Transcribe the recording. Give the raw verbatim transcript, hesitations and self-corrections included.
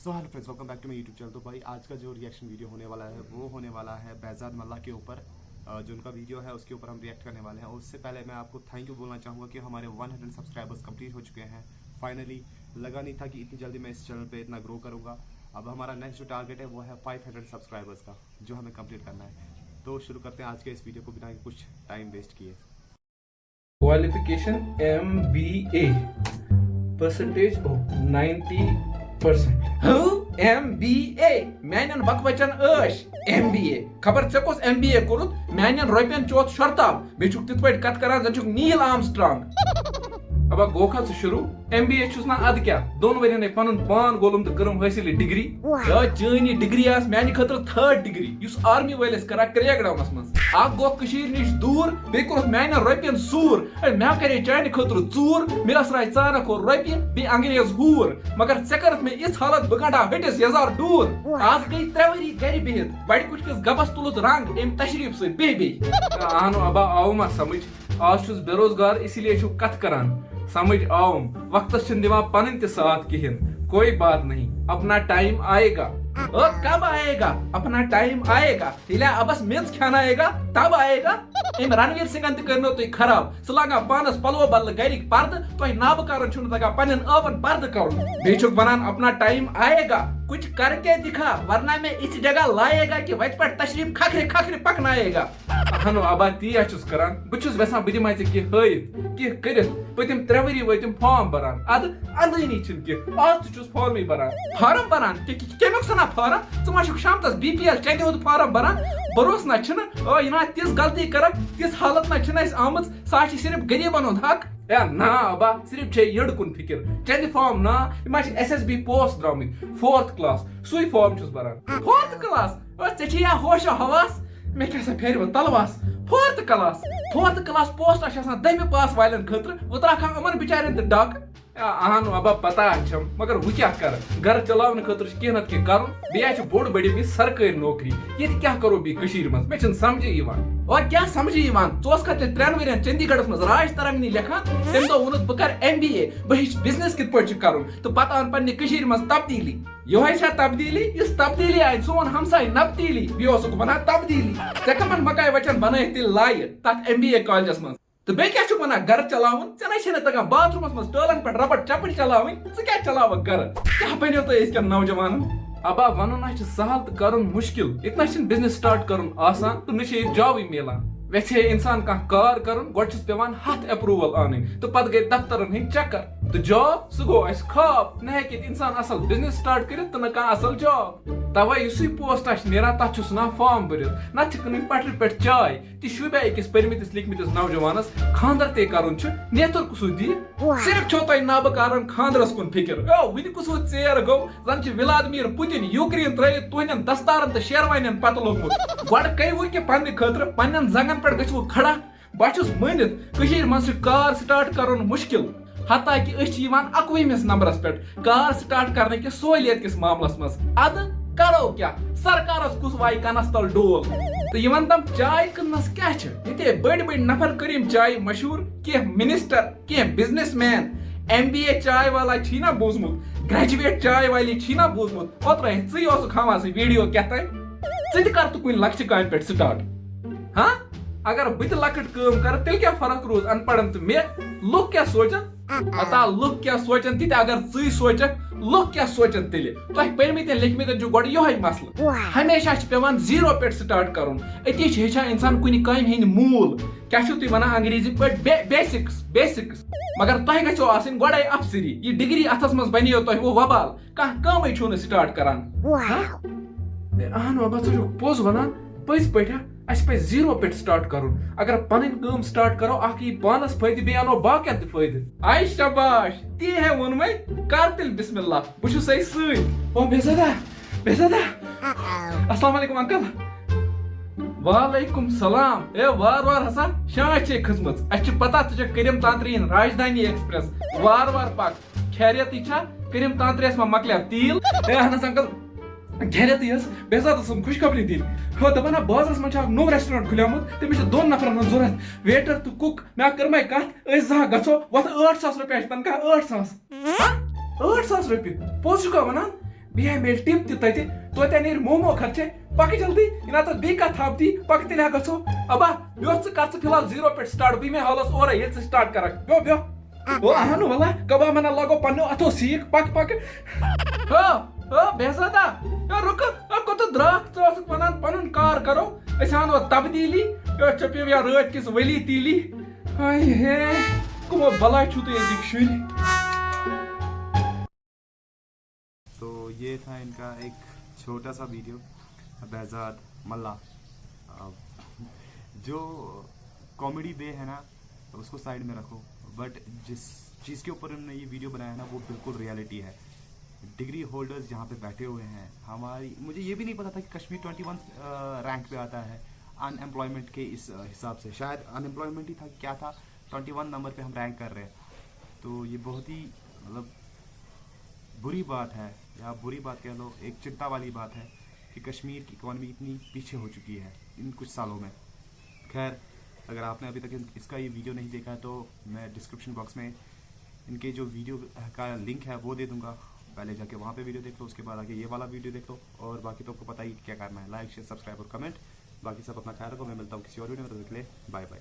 तो hello friends, welcome back to my YouTube channel. तो भाई, आज का जो रिएक्शन वीडियो होने वाला है, वो होने वाला है बेहजाद मल्ला के ऊपर। अ, जो उनका वीडियो है, उसके ऊपर हम रिएक्ट करने वाले हैं। उससे पहले मैं आपको थैंक यू बोलना चाहूँगा कि हमारे वन हंड्रेड सब्सक्राइबर्स कंप्लीट हो चुके हैं। फाइनली, लगा नहीं था कि इतनी जल्दी मैं इस चैनल पे इतना ग्रो करूँगा। अब हमारा नेक्स्ट जो टारगेट है, वो है फ़ाइव हंड्रेड सब्सक्राइबर्स का, जो हमें कंप्लीट करना है। तो शुरू करते हैं आज के इस वीडियो को बिना कुछ टाइम वेस्ट किए। Qualification M B A, percentage of ninety percent. ہو؟ M B A؟ میانٮ۪ن بکوچن ٲش M B A؟ خبر ژےٚ کۄس M B A کوٚرُتھ؟ میانٮ۪ن رۄپین چوتھ شۄرتاب، بیٚیہِ چھُکھ تِتھ پٲٹھۍ کتھ کران زن چھُکھ نیل آرمسٹرانگ۔ ابا گوکھا ژٕ شروع؟ M B A چھُس نا ادٕ کیٛاہ، دۄن ؤرین ہے پنُن پان گولُم تہٕ کٔرٕم حٲصِل یہِ ڈگری۔ یا چٲنۍ یہِ ڈگری آسہِ میانہِ خٲطرٕ تھٲرڈ ڈگری، یُس آرمی وٲلِس کران کریک ڈاونس منٛز۔ اکھ گوٚو کٔشیٖرِ نِش دوٗر، بیٚیہِ کوٚرُتھ میانٮ۪ن رۄپین سوٗر۔ اے، مےٚ کرے چانہِ خٲطرٕ ژوٗر، مےٚ ٲس راے ژارنہٕ کھوٚر رۄپیہِ، بیٚیہِ انگریز ہوٗر۔ مگر ژےٚ کٔرٕتھ مےٚ یِژھ حالت، بہٕ گنڈا ہٹِس یزار ڈوٗر۔ آز گٔے ترٛےٚ ؤری گرِ بِہِتھ، بڑِ کُٹھۍ کِس گبس تُلُتھ رنگ، أمۍ تشریف سۭتۍ بیٚیہِ بیٚیہِ۔ اہنو ابا، آو ما سمجھ؟ آز چھُس بے روزگار، اسی لیے چھُو کتھ کران۔ سمجھ آوم، وقتس چھِنہٕ دِوان پنٕنۍ تہِ ساتھ کِہیٖنۍ۔ کوئی بات نہیں، اپنا ٹائم آئے گا۔ او، کب آئے گا؟ اپنا ٹائم آئے گا۔ ییٚلہِ ابس میٚژ کھیٛانایے گا، تب آئے گا۔ أمۍ رنویر سنگھن تہِ کٔرنو تُہۍ خراب۔ سُہ لاگان پانس پلو بدلہٕ گرِکۍ پردٕ، تۄہہِ نابہٕ کارن چھُنہٕ تگان پننٮ۪ن ٲبن پردٕ کرُن۔ بیٚیہِ چھُکھ ونان اپنا ٹائم آئے گا، کچھ کر کے دکھا، ورنہ میں اس جگہ لائے گا کہ وتہِ پٮ۪ٹھ تشریف کھکھرِ کھکھرِ پکنائے گا۔ اہنو ابا، تی ہا چھُس کران۔ بہٕ چھُس یژھان بہٕ دِمہٕ ہا ژےٚ کینٛہہ ہٲیِتھ، کینٛہہ کٔرِتھ۔ پٔتِم ترٛےٚ ؤری وٲتۍ یِم فارم بھران، ادٕ اندٲنی چھِنہٕ کینٛہہ۔ آز تہِ چھُس فارمٕے بھران۔ فارم بھران؟ کہِ-، کہِ-، کہِ-، کمیُک سنا فارم؟ ژٕ ما چھُکھ شامتس بی پی ایل چندِ ہُنٛد فارم بھران؟ بروسہٕ نا چھُنہٕ۔ آ، یہِ نا تِژھ غلطی کرکھ، تِژھ حالت نا چھِنہٕ اَسہِ آمٕژ۔ سا چھِ صرف غریٖبن ہُنٛد حق۔ اے نا ابا، صرف چھے یٔڑ کُن فکر۔ چندِ فارم نا، یِم ہا چھِ ایس ایس بی پوسٹ درٛامٕتۍ، فورتھ کلاس، سُے فارم چھُس بھران۔ Fourth class? او، ژےٚ چھے یا ہوش و حواس؟ مےٚ کیٛاہ سا پھیرِ وۄنۍ تلواس؟ Fourth class, fourth class post چھِ آسان دٔہمہِ پاس والٮ۪ن خٲطرٕ، وۄنۍ ترٛاوکھا یِمن بِچارٮ۪ن تہِ ڈاکہٕ۔ آ، اہن ابا، پتہ چھم، مگر وۄنۍ کیٛاہ کرٕ؟ گرٕ چلاونہٕ خٲطرٕ چھُ کینٛہہ نتہٕ کینٛہہ کرُن۔ بیٚیہِ ہا چھِ بوٚڑ بٔڑِم یہِ سرکٲرۍ نوکری۔ ییٚتہِ کیٛاہ کرو بیٚیہِ کٔشیٖرِ منٛز؟ مےٚ چھُنہٕ سمجھے یِوان۔ اور کیٛاہ سمجھے یِوان؟ ژٕ اوسکھا تیٚلہِ ترٛٮ۪ن ؤرین چندی گڑھس منٛز راج ترنگنی لیکھان؟ تَمہِ دۄہ ووٚنُتھ، بہٕ کرٕ ایم بی اے، بہٕ ہیٚچھِ بزنس کِتھ پٲٹھۍ چھُ کرُن، تہٕ پتہٕ اَن پننہِ کٔشیٖرِ منٛز تبدیٖلی۔ یۄہے چھا تبدیٖلی؟ یُس تبدیٖلی آیہِ، سون ہمساے نبتیٖلی، بیٚیہِ اوسُکھ ونان تبدیٖلی۔ ژےٚ کمن مکاے وچن بنٲیِتھ تیٚلہِ لایہِ تتھ ایم بی اے کالجس منٛز؟ تہٕ بیٚیہِ کیٛاہ چھُکھ ونان گرٕ چلاوُن؟ ژےٚ نے چھے نہٕ تگان باتھ روٗمس منٛز ٹٲلن پٮ۪ٹھ ربڑ چپٕنۍ چلاوٕنۍ، ژٕ کیٛاہ چلاوکھ گرٕ؟ کیٛاہ بنیو تۄہہِ أزکٮ۪ن نوجوانن؟ ابا، ونُن ہا چھُ سہل تہٕ کرُن مُشکِل۔ ییٚتہِ نہ چھُنہٕ بزنس سٹارٹ کرُن آسان تہٕ نہ چھُ ییٚتہِ جابٕے میلان۔ ویژھِ ہے انسان کانٛہہ کار کرُن، گۄڈٕ چھُس پٮ۪وان ہتھ اپروول انٕنۍ تہٕ پتہٕ گٔے دفترن ہٕنٛدۍ چکر۔ تہٕ جاب، سُہ گوٚو اسہِ خواب۔ نہ ہیٚکہِ ییٚتہِ انسان اصل بزنس سٹارٹ کٔرِتھ تہٕ نہ کانٛہہ اصل جاب۔ توے یُسٕے پوسٹ آسہِ نیران، تتھ چھُس ونان فارم بٔرِتھ۔ نتہٕ چھِ کٕنٕنۍ پٹرِ پٮ۪ٹھ چاے۔ تہِ شوٗبیا أکِس پٔرمٕتِس لیکھمٕتِس نوجوانس، خانٛدر تے کرُن چھُ، نیتُر کُسُے دِیہِ؟ صرف چھو تۄہہِ نابہٕ کارن خانٛدرس کُن فکر۔ او، وُنہِ کُس ہیوٗ ژیر گوٚو، زن چھُ ولادمیر پوتِن یوکرین ترٲوِتھ تُہنٛدٮ۪ن دستارن تہٕ شیروانین پتہٕ لوٚگمُت۔ گۄڈٕ کٔرِو کینٛہہ پننہِ خٲطرٕ، پننٮ۪ن زنگن پٮ۪ٹھ گٔژھِو کھڑا۔ بہٕ چھُس مٲنِتھ، کٔشیٖرِ منٛز چھُ کار سٹارٹ کرُن مُشکِل، حتیٰ کہِ أسۍ چھِ یِوان اَکوُہمِس نمبرس پٮ۪ٹھ کار سٹارٹ کرنہٕ کِس سہولیت کِس معاملس منٛز۔ ادٕ کرو کیٛاہ؟ سرکارس کُس وایہِ کنس تل ڈول؟ تہٕ یِمن تام چاے کٕننس کیٛاہ چھِ؟ ییٚتے بٔڑۍ بٔڑۍ نفر کٔرۍ یِم چایہِ مشہوٗر، کینٛہہ منسٹر، کینٛہہ businessman, M B A چاے والا چھی نا بوٗزمُت، گریجویٹ چاے والی چھی نا بوٗزمُت؟ اوترٕ ہے ژٕے اوسُکھ ہاوان سُہ ویڈیو کیٛاہ تام۔ ژٕ تہِ کر تہٕ کُنہِ لۄکچہِ کامہِ پٮ۪ٹھ سٹارٹ۔ ہاں؟ اگر بہٕ تہِ لۄکٕٹ کٲم کرٕ، تیٚلہِ کیٛاہ فرق روٗز ان پڑھن تہٕ مےٚ؟ لُکھ کیٛاہ سونٛچن؟ عطا، لُکھ کیٛاہ سونٛچن تہِ تہِ اگر ژٕے سونٛچکھ، لُکھ کیٛاہ سونٛچن تیٚلہِ؟ تۄہہِ پٔرمٕتٮ۪ن لیکھمٕتٮ۪ن چھُ گۄڈٕ یِہوٚے مسلہٕ۔ ہمیشہ چھُ پٮ۪وان زیٖرو پٮ۪ٹھ سٹارٹ کرُن۔ أتی چھِ ہیٚچھان انسان کُنہِ کامہِ ہِنٛدۍ موٗل۔ کیٛاہ چھُو تُہۍ ونان انگریزی پٲٹھۍ؟ بے-، بیسکس، بیسکس۔ مگر تۄہہِ گژھیو آسٕنۍ گۄڈے افسری۔ یہِ ڈگری اتھس منٛز بنیو تۄہہِ وۄنۍ وبال۔ کانٛہہ کٲمٕے چھُو نہٕ سٹارٹ کران۔ ہاں؟ اے، اہن بابا، ژٕ چھُکھ پوٚز ونان۔ پٔزۍ پٲٹھۍ ہا، اسہِ پزِ زیٖرو پٮ۪ٹھ سٹارٹ کرُن۔ اگر پنٕنۍ کٲم سٹارٹ کرو، اکھ یی پانس فٲیدٕ، بیٚیہِ انو باقین تہِ فٲیدٕ۔ آے شاباش، تی ہے ووٚنمے، کر تیٚلہِ بسم اللہ، بہٕ چھُسے سۭتۍ۔ او بہزادا، بہزادا۔ السلام علیکم انکل۔ وعلیکم سلام۔ اے، وار وار ہسا شانٛچ چھے کھٔژمٕژ۔ اسہِ چھِ پتہ ژٕ چھکھ کریم تانترین راجدھانی ایکسپریس۔ وار وار پک۔ خیریتٕے چھا؟ کریم تانترے یس ما مۄکلیو تیٖل؟ اے، اہن حظ انکل، خیریتٕے حظ۔ بہزاد صٲبن خوشخبری دِنۍ۔ ہو، دپان ہا، بازرس منٛز چھُ اکھ نوٚو ریسٹورنٹ کھُلیومُت، تٔمِس چھِ دۄن نفرن ہٕنٛز ضروٗرت، ویٹر تہٕ کُک۔ مےٚ کٔر مےٚ کتھ، أسۍ زٕ ہا گژھو، وۄتھ ٲٹھ ساس رۄپیہِ آسہِ تنخواہ، ٲٹھ ساس۔ ٲٹھ ساس رۄپیہِ؟ پوٚز چھُکھا ونان؟ بیٚیہِ ہا میلہِ ٹِپ تہِ تَتہِ، توتہِ نیرِ مومو خرچے۔ پَکھ جلدی، یہِ نہ تَتھ بیٚیہِ کانٛہہ تھپھ دی، پَکھ تیٚلہِ ہا گژھو۔ ابا، بیٚہہ ژٕ، کر ژٕ فی الحال زیٖرو پٮ۪ٹھ سٹارٹ، بہٕ یِمے حالس اورے ییٚلہِ ژٕ سٹارٹ کرکھ۔ بیٚہہ، بیٚہہ۔ او اہن واللہ، کباب ہنا لاگو پننیو اتھو سیٖکھ، پَکھ، پَکھ۔ ہو، ہو، بہزادا، ہے رُکہٕ، ہے کوٚت درٛاکھ؟ ژٕ ٲسٕکھ ونان پنُن کار کرو، أسۍ اَنو تبدیٖلی، ہے ژےٚ پیٚو یا رٲتۍ کِس ؤلی تیٖلی۔ ہاے ہے، کٕمو بلاے چھِو تُہۍ أزِکۍ شُرۍ؟ तो ये था इनका एक छोटा सा वीडियो, बेहजाद मल्ला। अब जो कॉमेडी बे है ना, उसको साइड में रखो, बट जिस चीज़ के ऊपर उन्होंने ये वीडियो बनाया है ना, वो बिल्कुल रियलिटी है। डिग्री होल्डर्स यहाँ पे बैठे हुए हैं। हमारी, मुझे ये भी नहीं पता था कि कश्मीर ट्वेंटी वन रैंक पे आता है अनएम्प्लॉयमेंट के इस अ, हिसाब से। शायद अनएम्प्लॉयमेंट ही था कि क्या था, ट्वेंटी वन नंबर पे हम रैंक कर रहे हैं। तो ये बहुत ही, मतलब, बुरी बात है, या बुरी बात कह लो, एक चिंता वाली बात है कि कश्मीर की इकोनॉमी इतनी पीछे हो चुकी है इन कुछ सालों में। खैर, अगर आपने अभी तक इन- इसका ये वीडियो नहीं देखा है, तो मैं डिस्क्रिप्शन बॉक्स में इनके जो वीडियो का लिंक है, वो दे दूंगा। पहले जाके वहाँ पे वीडियो देख लो, उसके बाद आके ये वाला वीडियो देख लो, और बाकी तो आपको पता ही क्या करना है, लाइक, शेयर, सब्सक्राइब और कमेंट। बाकी सब अपना ख्याल रखो, मैं मिलता हूँ किसी और वीडियो में, तब तक के लिए बाय बाय।